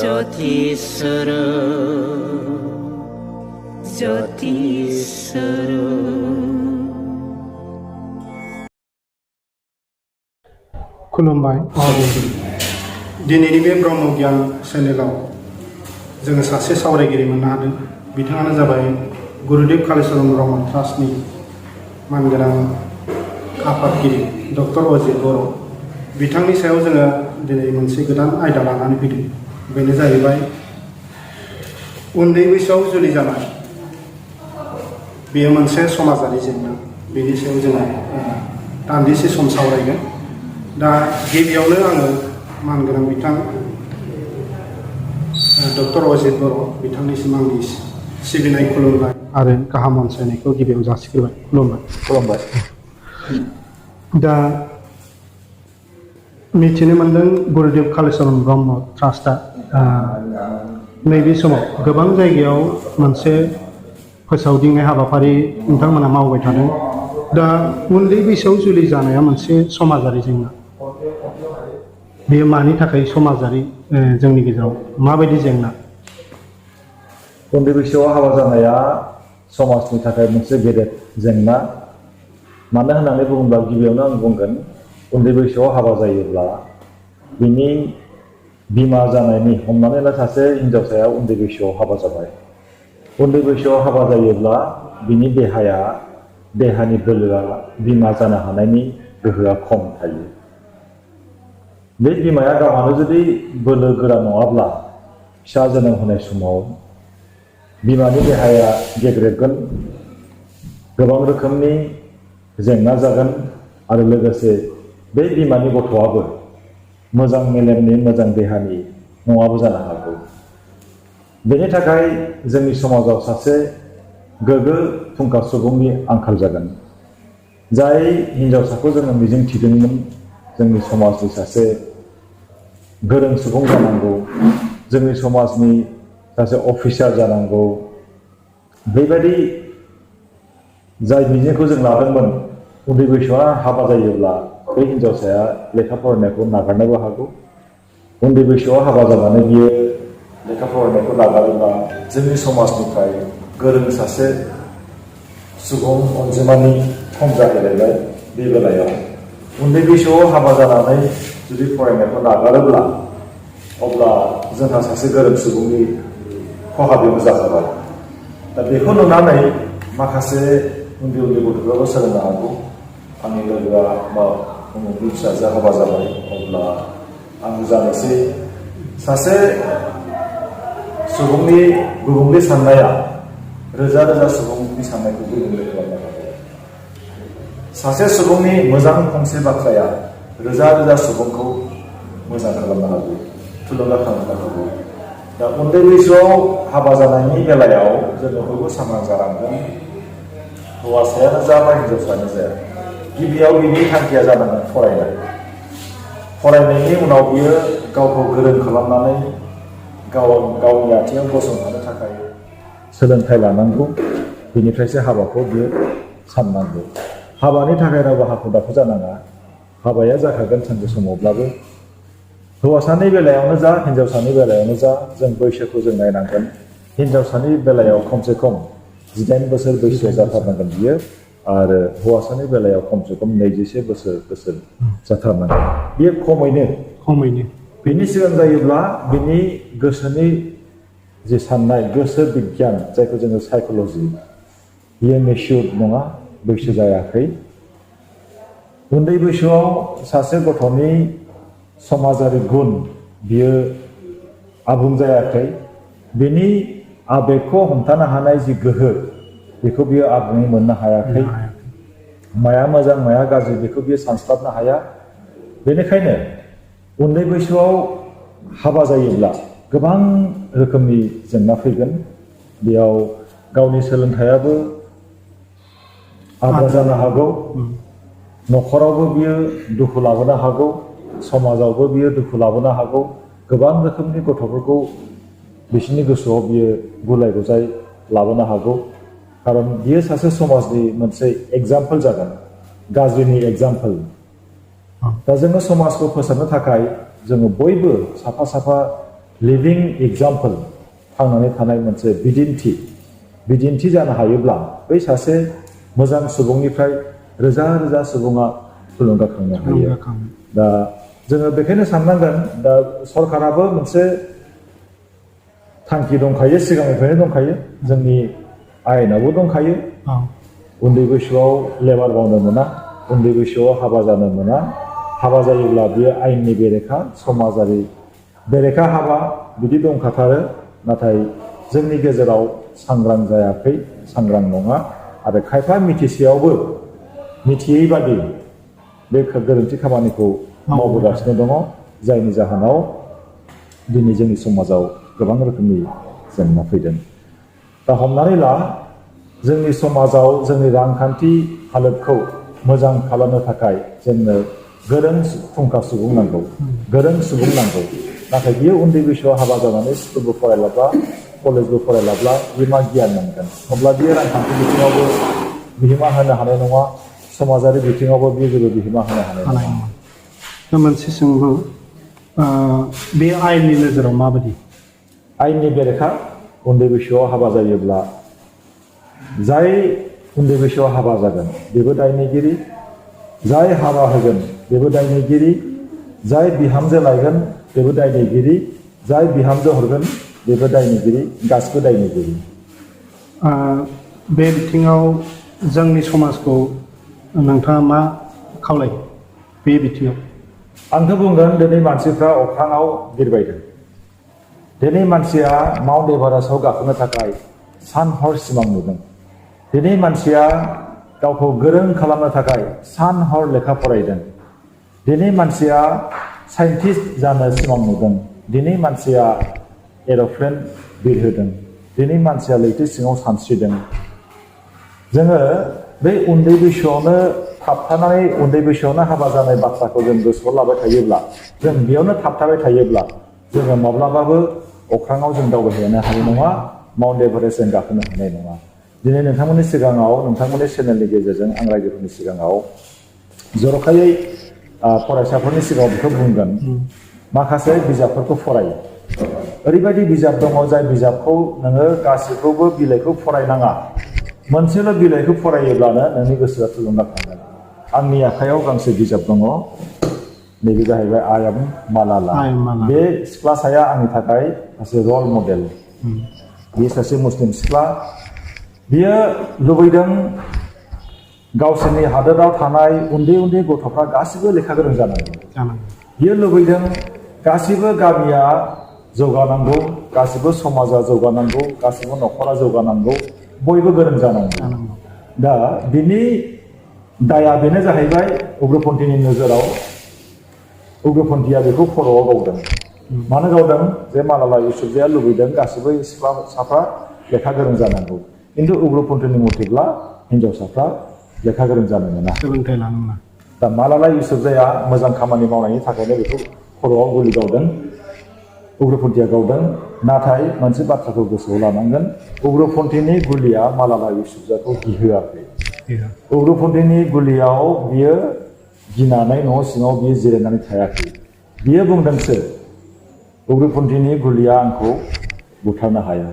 ज्योतिस्वरूप खुलुमबाय। दिनैनि बे ब्रह्म गियान चेनेलाव जोङो सासे सावरायगिरि मोननो हादों। बिथाङानो जाबाय गुरुदेव कालिचरण ब्रह्म ट्रास्टनि मानगोनां आफादगिरि डक्टर अजित बर'। बिथांनि सायाव जोङो दिनै मोनसे गोदान आयदा लानानै फैदों। बेनो जाहैबाय उन्दै बैसोआव जुलि जानाय। बेयो मोनसे समाजारि जेंना। बेनि सायाव जोङो दान्दिसे सम सावरायगोन। दा गिबियावनो आङो मानगोनां बिथां डक्टर अजित बर' बिथांनिसिम आंनि सिबिनाय खुलुमनाय आरो गाहाम हामलायनायखौ गिबियाव जासिग्रोबाय। खुलुमबाय। दा मिथिनो मोन्दों गुरुदेव कालिचरण ब्रह्म ट्रास्टआ नैबे समाव गोबां जायगायाव मोनसे फोसावदिंनाय हाबाफारि नोंथांमोना मावबाय थादों। दा उन्दै बैसोआव जुलि जानाया मोनसे समाजारि जेंना। बेयो मानि थाखाय समाजारि जोंनि गेजेराव माबायदि जेंना? उन्दै बैसोआव हाबा जानाया समाजनि थाखाय मोनसे गेदेर जेंना। मानो होननानै बुङोब्ला गिबियावनो आं बुंगोन उन्दै बैसोआव हाबा जायोब्ला बिनि बिमा जानायनि हमनानै ला सासे हिनजावसाया उन्दै बैसोआव हाबा जाबाय। उन्दै बैसोआव हाबा जायोब्ला बिनि देहानि बोलोआ बिमा जानो हानायनि गोहोआ खम थायो। बे बिमाया गावहानो जुदि बोलो गोरा नङाब्ला फिसा जोनोम होनाय समाव बिमानि देहाया गेग्रेबगोन, गोबां रोखोमनि जेंना जागोन आरो लोगोसे बे बिमानि गथ'आबो मोजां मेलेमनि मोजां देहानि नङाबो जानो हागौ। बेनि थाखाय जोंनि समाजाव सासे गोग्गो फुंखा सुबुंनि आंखाल जागोन। जाय हिनजावसाखौ जोङो मिजिं थिदोंमोन जोंनि समाजनि सासे गोरों सुबुं जानांगौ, जोंनि समाजनि सासे अफिसार जानांगौ, बेबायदि जाय मिजिंखौ जों लादोंमोन उन्दै बैसोआव हाबा जायोब्ला बे हिनजावसाया लेखा फरायनायखौ नागारनोबो हागौ। उन्दै बैसोआव हाबा जानानै बियो लेखा फरायनायखौ नागारोब्ला जोंनि समाजनिफ्राय गोरों सासे सुबुं अनजिमानि खम जाहैलायबाय। बे बेलायाव उन्दै बैसोआव हाबा जानानै जुदि फरायनायखौ नागारोब्ला अब्ला जोंहा सासे गोरों सुबुंनि खहा बेबो जाखाबाय। दा बेखौ नुनानै माखासे उन्दै गथ'फ्राबो सोलोंनो हागौ। आंनि लोगोआ बा उमुखनि फिसाजोआ हाबा जाबाय, अब्ला आं जानोसै। सासे सुबुंनि गुबुंले साननाया रोजा रोजा सुबुंनि साननायखौ गुबुंले खालामनो हागौ। सासे सुबुंनि मोजां फंसे बाथ्राया रोजा रोजा सुबुंखौ मोजां खालामनो हागौ, थुलुंगा खालामनो हागौ। दा उन्दै बैसोआव हाबा जानायनि बेलायाव जोङो बयबो सांग्रां जानांगोन। हौवासायानो जा बा हिनजावसायानो जाया, गिबियाव बिनि थांखिया जानांगोन फरायनायनि उनाव बियो गावखौ गोरों खालामनानै गावनि आथिङाव गसंथानो थाखाय सोलोंथाइ लानांगौ। बेनिफ्रायसो हाबाखौ बियो साननांगौ। हाबानि थाखाय रावबो हाखु दाखु जानाङा। हाबाया जाखागोन सानसे समावब्लाबो। हौवासानि बेलायावनो जा हिनजावसानि बेलायावनो जा जों बैसोखौ जों नायनांगोन। हिनजावसानि बेलायाव खमसे खम 18 बोसोर बैसोआव जाथारनांगोन बियो, आरो हौवासानि बेलायाव खमसे खम 21 बोसोर जाथारनांगोन। बियो खमैनो बेनि सिगां जायोब्ला बिनि गोसोनि जे साननाय, गोसो बिगियान जायखौ जोङो साइक'लजि, बियो मेच्युर नङा, बैसो जायाखै। उन्दै बैसोआव सासे गथ'नि समाजारि गुन बियो आबुं जायाखै। बिनि आबेगखौ हमथानो हानाय जि गोहो बेखौ बियो आबुङै मोननो हायाखै। माया मोजां माया गाज्रि बेखौ बियो सानस्लाबनो हाया। बेनिखायनो उन्दै बैसोआव हाबा जायोब्ला गोबां रोखोमनि जेंना फैगोन। बेयाव गावनि सोलोंथाइयाबो आद्रा जानो हागौ, न'खरावबो बियो दुखु लाबोनो हागौ, समाजावबो बियो दुखु लाबोनो हागौ। गोबां रोखोमनि गथ'फोरखौ बिसोरनि गोसोआव बियो गुलाय गुजाय लाबोनो हागौ। खारन बियो सासे समाजनि मोनसे एग्जाम्पोल जागोन, गाज्रिनि एग्जाम्पोल। दा जोङो समाजखौ फोसाबनो थाखाय जोङो बयबो साफा साफा लिभिं एग्जाम्पल थांनानै थानाय मोनसे बिदिन्थि जानो हायोब्ला बै सासे मोजां सुबुंनिफ्राय रोजा रोजा सुबुङा थुलुंगाखांनो हायो दा जोङो बेखायनो साननांगोन दा सरकाराबो मोनसे थांखि दंखायो सिगांनिफ्रायनो दंखायो जोंनि आयेनावबो दंखायो उन्दै बैसोआव लेबार मावनो मोना उन्दै बैसोआव हाबा जानो मोना हाबा जायोब्ला बेयो आयेननि बेरेखा समाजारि बेरेखा हाबा बिदि दंखाथारो नाथाय जोंनि गेजेराव सांग्रां जायाखै सांग्रां नङा आरो खायफा मिथिसेयावबो मिथियै बादि बे गोरोन्थि खामानिखौ मावबोगासिनो दङ जायनि जाहोनाव दिनै जोंनि समाजाव गोबां रोखोमनि जेंना फैदों दा हमनानै ला जोंनि समाजाव जोंनि रांखान्थि हालोदखौ मोजां खालामनो थाखाय जोंनो गोरों फुंखा सुबुं नांगौ गोरों सुबुं नांगौ नाथाय बियो उन्दै बैसोआव हाबा जानानै स्कुलबो फरायलाब्ला कलेजबो फरायलाब्ला बियो मा गियान मोनगोन अब्ला बियो रांखान्थि बिथिङावबो बिहोमा होनो हानाय नङा समाजारि बिथिङावबो बियो जेबो बिहोमा होनो हानाय नङा दा मोनसे सोंलु बे आयेननि नोजोराव माबायदि आयेननि बेरेखा उन्दै बैसोआव हाबा जायोब्ला जाय उन्दै बैसोआव हाबा जागोन बेबो दायनिगिरि जाय हाबा होगोन बेबो दायनिगिरि जाय बिहामजो लायगोन बेबो दायनिगिरि जाय बिहामजो हरगोन बेबो दायनिगिरि गासिबो दायनिगिरि बे बिथिङाव जोंनि समाजखौ नोंथाङा मा खावलायो बे बिथिङाव आंथ' बुंगोन दिनै मानसिफ्रा अख्राङाव बिरबायदों दिनै मानसिया माउन्ट एभारेस्टआव गाखोनो थाखाय सान हर सिमां नुदों दिनै मानसिया गावखौ गोरों खालामनो थाखाय सान हर लेखा फरायदों दिनै मानसिया साइन्टिस्ट जानो सिमां नुदों दिनै मानसिया एर'प्लेन बिरहोदों दिनै मानसिया लैथो सिङाव सानस्रिदों जोङो बे उन्दै बैसोआवनो थाबथानानै उन्दै बैसोआवनो हाबा जानाय बाथ्राखौ जों गोसोआव लाबाय थायोब्ला जों बेयावनो थाबथाबाय थायोब्ला जोङो माब्लाबाबो अख्राङाव जों दावबायहैनो हानाय नङा माउन्ट एभारेस्ट जों गाखोनो हानाय नङा दिनै नोंथांमोननि सिगाङाव नोंथांमोननि चेनेलनि गेजेरजों आं रायजोफोरनि सिगाङाव जर'खायै फरायसाफोरनि सिगाङाव बेखौ बुंगोन माखासे बिजाबफोरखौ फराय ओरैबायदि बिजाब दङ जाय बिजाबखौ नोङो गासैखौबो बिलाइखौ फरायनाङा मोनसेल' बिलाइखौ फरायोब्लानो नोंनि गोसोआ थुलुंगाखांगोन आंनि आखायाव गांसे बिजाब दङ नैबे जाहैबाय आइ एम मालाला बे सिख्लासाया आंनि थाखाय सासे रल मडेल बियो सासे मुस्लिम सिख्ला बियो लुबैदों गावसोरनि हादोराव थानाय उन्दै उन्दै गथ'फ्रा गासिबो लेखा गोरों जानांगौ बियो लुबैदों गासिबो गामिया जौगानांगौ गासिबो समाजा जौगानांगौ गासिबो न'खरा जौगानांगौ बयबो गोरों जानांगौ दा बिनि दाया बेनो जाहैबाय उग्रपन्थीनि नोजोराव उग्रपन्थीया बेखौ खर'आव गावदों मानो गावदों जे मालाला इउसुफजाइया लुबैदों गासिबो सिख्लासाफ्रा लेखा गोरों जानांगौ खिन्थु उग्रपन्थीनि मथेब्ला हिन्जावसाफ्रा लेखा गोरों जानो मोना सोलोंथाइ लानो मोना दा मालाला इउसुफजाइया मोजां खामानि मावनायनि थाखायनो बेखौ खर'आव गुलि गावदों उग्रपन्थीया गावदों नाथाय मोनसे बाथ्राखौ गोसोआव लानांगोन उग्रपन्थीनि गुलिया मालाला इउसुफजाइखौ गिहोआखै उग्रपन्थीनि गुलियाव बियो गिनानै न' सिङाव बियो जिरायनानै थायाखै बियो बुंदोंसो उग्रपन्थीनि गुलिया आंखौ बुथारनो हाया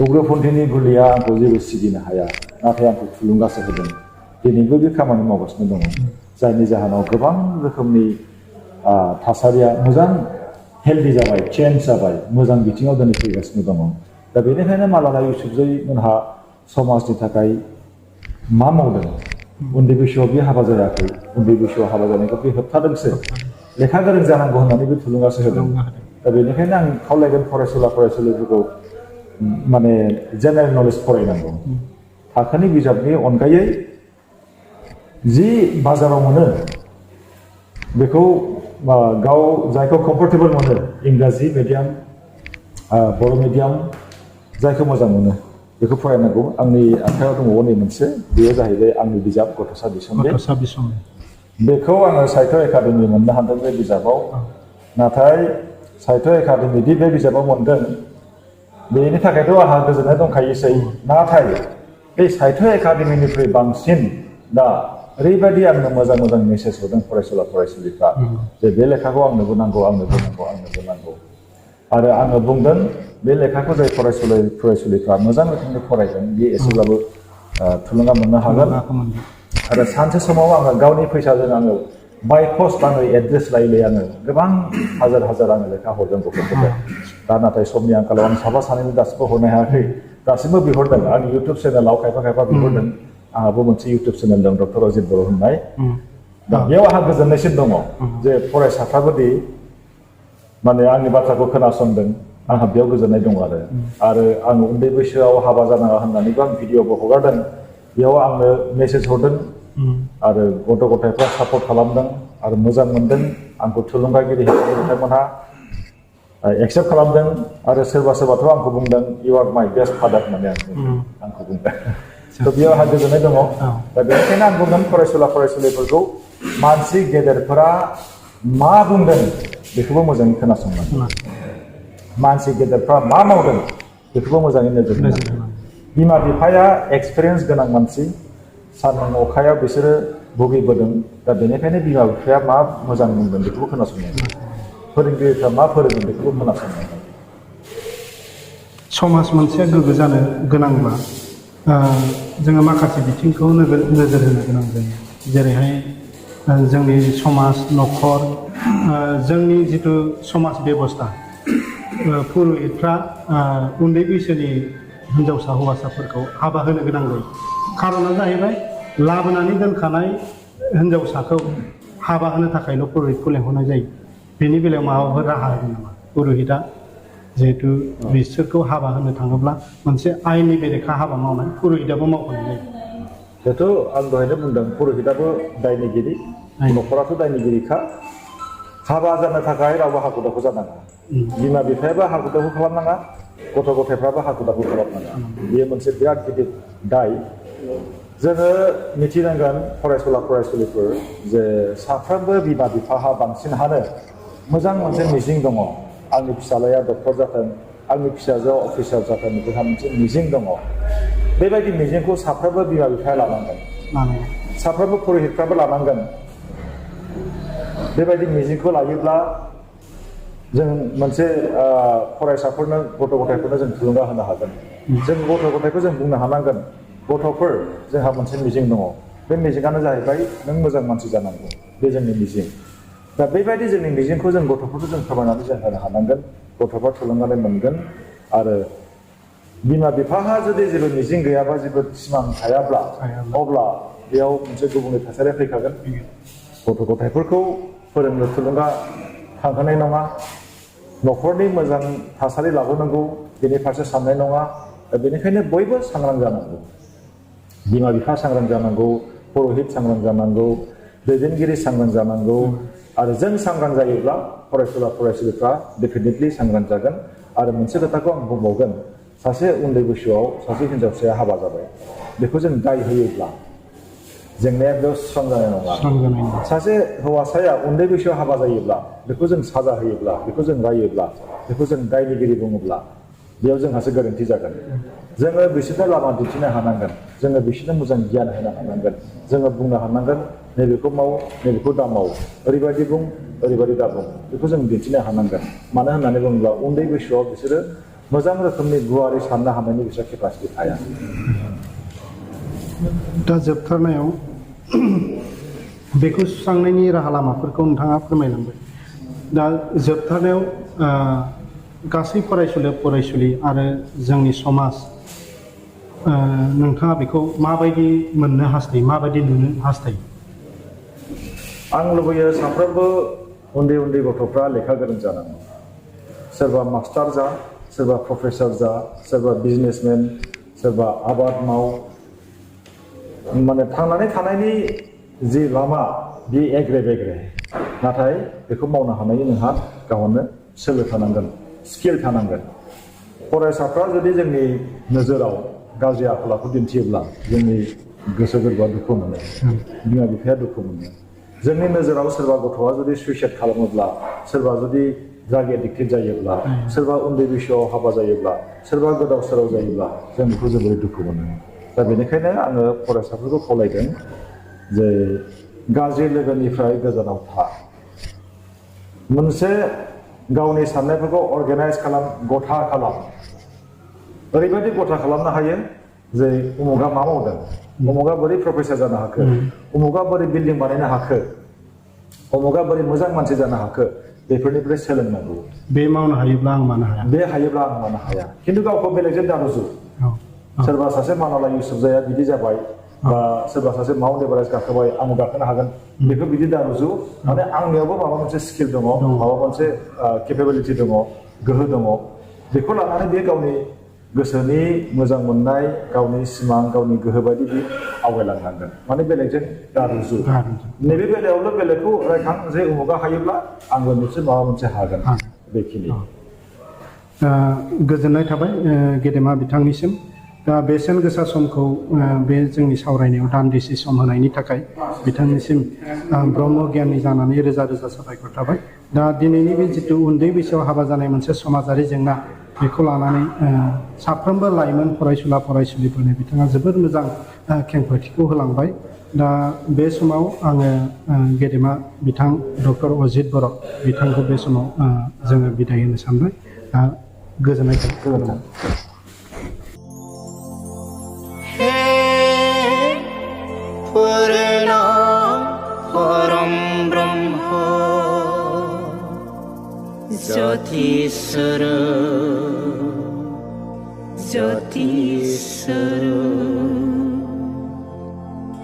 उग्रपन्थीनि गुलिया आंखौ जेबो सिगिनो हाया नाथाय आंखौ थुलुंगासो होदों दिनैबो बे खामानि मावगासिनो दङ जायनि जाहोनाव गोबां रोखोमनि थासारिया मोजां हेल्दि जाबाय चेन्ज जाबाय मोजां बिथिङाव दिनै फैगासिनो दङ दा बेनिखायनो मालाला इउसुफजाइ मोनहा समाजनि थाखाय मा मावदों उन्दै बैसोआव बे हाबा जायाखै उन्दै बैसोआव हाबा जानायखौ बे होबथादोंसो लेखा गोरों जानांगौ होननानै बे थुलुंगासो होदों दा बेनिखायनो आं खावलायगोन फरायसुलिफोरखौ माने जेनेरेल नलेज फरायनांगौ थाखोनि बिजाबनि अनगायै जि बाजाराव मोनो बेखौ गाव जायखौ कम्फर्टेबल मोनो इंराजि मिडियाम बर' मिडियाम जायखौ मोजां मोनो बेखौ फरायनांगौ आंनि आखायाव दङ नै मोनसे बेयो जाहैबाय आंनि बिजाब गथ'सा बिसम्बि बेखौ आङो साहित्य एकाडेमि मोननो हादों बे बिजाबाव नाथाय साहित्य एकाडेमि दि बे बिजाबाव मोनदों बेनि थाखायथ' आंहा गोजोननाय दंखायोसै नाथाय बे साहित्य एकाडेमिनिख्रुइ बांसिन दा ओरैबायदि आंनो मोजां मोजां मेसेज हरदों फरायसुलिफ्रा जे बे लेखाखौ आंनोबो नांगौ आरो आङो बुंदों बे लेखाखौ जाय फरायसुलिफ्रा मोजां रोखोमनि फरायगोन बे एसेब्लाबो थुलुंगा मोननो हागोन आरो सानसे समाव आङो गावनि फैसाजों आङो बाय पस्ट आङो एड्रेस लायै आङो गोबां हाजार आङो लेखा हरदों गथ'फोरनो दा नाथाय समनि आंखालाव आं साफा सानैनि दासिमबो हरनो हायाखै दासिमबो बिहरदों आंनि इउटुब चेनेलाव खायफा बिहरदों आंहाबो मोनसे इउटुब चेनेल दं डक्टर अजित बर' होननाय दा बेयाव आंहा गोजोननायसिन दङ जे फरायसाफ्राबोदि माने आंनि बाथ्राखौ खोनासंदों आंहा बेयाव गोजोननाय दङ आरो आं उन्दै बैसोआव हाबा जानाङा होननानैबो आं भिडिअबो हगारदों बेयाव आंनो मेसेज हरदों आरो गथ' गथायफ्रा सापर्ट खालामदों आरो मोजां मोनदों आंखौ थुलुंगागिरि हिसाबै बिथांमोनहा एक्सेप्ट खालामदों आरो सोरबाथ' आंखौ बुंदों इउ आर माइ बेस्ट फादार होननानै आंखौ बुंदों थ' बेयाव आंहा गोजोननाय दङ दा बेनिखायनो आं बुंगोन फरायसुलिफोरखौ मानसि गेदेरफोरा मा बुंदों बेखौबो मोजाङै खोनासंनांगौ मानसि गेदेरफ्रा मा मावदों बेखौबो मोजाङै नोजोर होनांगौ बिमा बिफाया एक्सपिरियेन्स गोनां मानसि सानदुं अखायाव बिसोरो भुगिबोदों दा बेनिखायनो बिमा बिफाया मा मोजां बुंदों बेखौबो खोनासंनांगौ फोरोंगिरिफ्रा मा फोरोंदों बेखौबो खोनासंनांगौ समाज मोनसेया गोग्गो जानो गोनांब्ला जोङो माखासे बिथिंखौ नोजोर होनो गोनां जायो जेरैहाय जोंनि समाज न'खर जोंनि जिथु समाज बेबस्था पुर'हितफ्रा उन्दै बैसोनि हिनजावसा हौवासाफोरखौ हाबा होनो गोनां जायो खारना जाहैबाय लाबोनानै दोनखानाय हिनजावसाखौ हाबा होनो थाखायल' पुर'हितखौ लेंहरनाय जायो बेनि बेलायाव माबाफोर राहा होगोन नामा पुर'हितआ जिहेतु बिसोरखौ हाबा होनो थाङोब्ला मोनसे आयेननि बेरेखा हाबा मावनाय पुर'हितआबो मावफानाय जायो बेथ' आं दहायनो बुंदों पुर'हितआबो दायनिगिरि न'खराथ' दायनिगिरिखा हाबा जानो थाखाय रावबो हाखु दाखु जानाङा बिमा बिफायाबो हाखु दाखु खालामनाङा गथ' गथायफ्राबो हाखु दाखु खालामनाङा बेयो मोनसे बिराद गिदिर दाय जोङो मिथिनांगोन फरायसुलिफोर जे साफ्रोमबो बिमा बिफाहा बांसिनहानो मोजां मोनसे मिजिं दङ आंनि फिसालाया डक्टर जाथों आंनि फिसाजोआ अफिसार जाथों बेहा मोनसे मिजिं दङ बेबायदि मिजिंखौ साफ्रोमबो बिमा बिफाया लानांगोन साफ्रोमबो पुर'हितफ्राबो लानांगोन बेबायदि मिजिंखौ लायोब्ला जों मोनसे फरायसाफोरनो गथ' गथायफोरनो जों थुलुंगा होनो हागोन जों गथ' गथायखौ जों बुंनो हानांगोन गथ'फोर जोंहा मोनसे मिजिं दङ बे मिजिङानो जाहैबाय नों मोजां मानसि जानांगौ बे जोंनि मिजिं दा बेबायदि जोंनि मिजिंखौ जों गथ'फोरखौ जों फोरमायनानै जों होनो हानांगोन गथ'फ्रा थुलुंगानाय मोनगोन आरो बिमा बिफाहा जुदि जेबो मिजिं गैयाबा जेबो सिमां थायाब्ला अब्ला बेयाव मोनसे गुबुंले थासारिया फैखागोन गथ' गथायफोरखौ फोरोंनो थुलुंगा थांहोनाय नङा न'खरनि मोजां थासारि लाबोनांगौ बेनि फारसे साननाय नङा दा बेनिखायनो बयबो सांग्रां जानांगौ बिमा बिफा सांग्रां जानांगौ पुर'हित सांग्रां जानांगौ दैदेनगिरि सांग्रां जानांगौ आरो जों सांग्रां जायोब्ला फरायसुलिफ्रा डेफिनेटलि सांग्रां जागोन आरो मोनसे खोथाखौ आं बुंबावगोन सासे उन्दै बैसोआव सासे हिनजावसाया हाबा जाबाय बेखौ जों दाय होयोब्ला जेंनाया बेयाव सुस्रांजानाय नङा सासे हौवासाया उन्दै बैसोआव हाबा जायोब्ला बेखौ जों साजा होयोब्ला बेखौ जों रायोब्ला बेखौ जों दायनिगिरि बुङोब्ला बेयाव जोंहासो गोरोन्थि जागोन जोङो बिसोरनो लामा दिन्थिनो हानांगोन जोङो बिसोरनो मोजां गियान होनो हानांगोन जोङो बुंनो हानांगोन नैबेखौ माव नैबेखौ दा माव ओरैबायदि बुं ओरैबायदि दा बुं बेखौ जों दिन्थिनो हानांगोन मानो होननानै बुङोब्ला उन्दै बैसोआव बिसोरो मोजां रोखोमनि गुवारै साननो हानायनि बिसोर केपासिटि थाया दा जोबथारनायाव बेखौ सुस्रांनायनि राहा लामाफोरखौ नोंथाङा फोरमायलांबाय दा जोबथारनायाव गासै फरायसुलि आरो जोंनि समाज नोंथाङा बेखौ माबायदि मोननो हास्थायो माबायदि नुनो हास्थायो आं लुबैयो साफ्रोमबो उन्दै गथ'फ्रा लेखा गोरों जानांगौ सोरबा मास्टार जा सोरबा प्रफेसर जा सोरबा बिजनेसमेन सोरबा आबाद माव माने थांनानै थानायनि जि लामा बे एग्रे बेग्रे नाथाय बेखौ मावनो हानायनि नोंहा गावनो सोलो थानांगोन स्किल थानांगोन फरायसाफ्रा जुदि जोंनि नोजोराव गाज्रि आखल आखु दिन्थियोब्ला जोंनि गोसो गोरबोआ दुखु मोनो बिमा बिफाया दुखु मोनो जोंनि नोजोराव सोरबा गथ'आ जुदि सुइसाइड खालामोब्ला सोरबा जुदि ड्राग एडिक्टेड जायोब्ला सोरबा उन्दै बैसोआव हाबा जायोब्ला सोरबा गोदाव सोराव जायोब्ला जों बेखौ जोबोरै दुखु मोनो दा बेनिखायनो आङो फरायसाफोरखौ खावलायदों जे गाज्रि लोगोनिफ्राय गोजानाव था मोनसे गावनि साननायफोरखौ अर्गेनाइज खालाम गथा खालाम ओरैबायदि गथा खालामनो हायो जे उमुगा मा मावदों उमुगा बोरै प्रफेसर जानो हाखो उमुगा बोरै बिल्डिं बानायनो हाखो उमुगा बोरै मोजां मानसि जानो हाखो बेफोरनिफ्राय सोलोंनांगौ बे मावनो हायोब्ला आं मानो हाया बे हायोब्ला आं मानो हाया खिन्थु गावखौ बेलेगजों दारुजु सोरबा सासे मानाला इउसुफ जाया बिदि जाबाय बा सोरबा सासे माउन्ट एभारेस्ट गाखोबाय आंबो गाखोनो हागोन बेखौ बिदि दारुजु माने आंनियावबो माबा मोनसे स्किल दङ माबा मोनसे केपेबिलिटि दङ गोहो दङ बेखौ लानानै बे गावनि गोसोनि मोजां मोननाय गावनि सिमां गावनि गोहो बायदि बे आवगायलांनांगोन माने बेलेगजों दारुजु नैबे बेलायावल' बेलेगखौ रायखां जे उमुगा हायोब्ला आंबो निसय माबा मोनसे हागोन बेखिनि गोजोननाय थाबाय गेदेमा बिथांनिसिम दा बेसेन गोसा समखौ बे जोंनि सावरायनायाव दान्दिसे सम होनायनि थाखाय बिथांनिसिम ब्रह्म गियाननि जानानै रोजा रोजा साबायखर थाबाय दा दिनैनि बे जिथु उन्दै बैसोआव हाबा जानाय मोनसे समाजारि जेंना बेखौ लानानै साफ्रोमबो लाइमोन फरायसुला फरायसुलिफोरनो बिथाङा जोबोर मोजां खेंफोरथिखौ होलांबाय दा बे समाव आङो गेदेमा बिथां डक्टर अजित बर' बिथांखौ बे समाव जोङो बिदाय होनो सानबाय दा गोजोननाय थाबाय परम ब्रह्म ज्योतिस्वरूप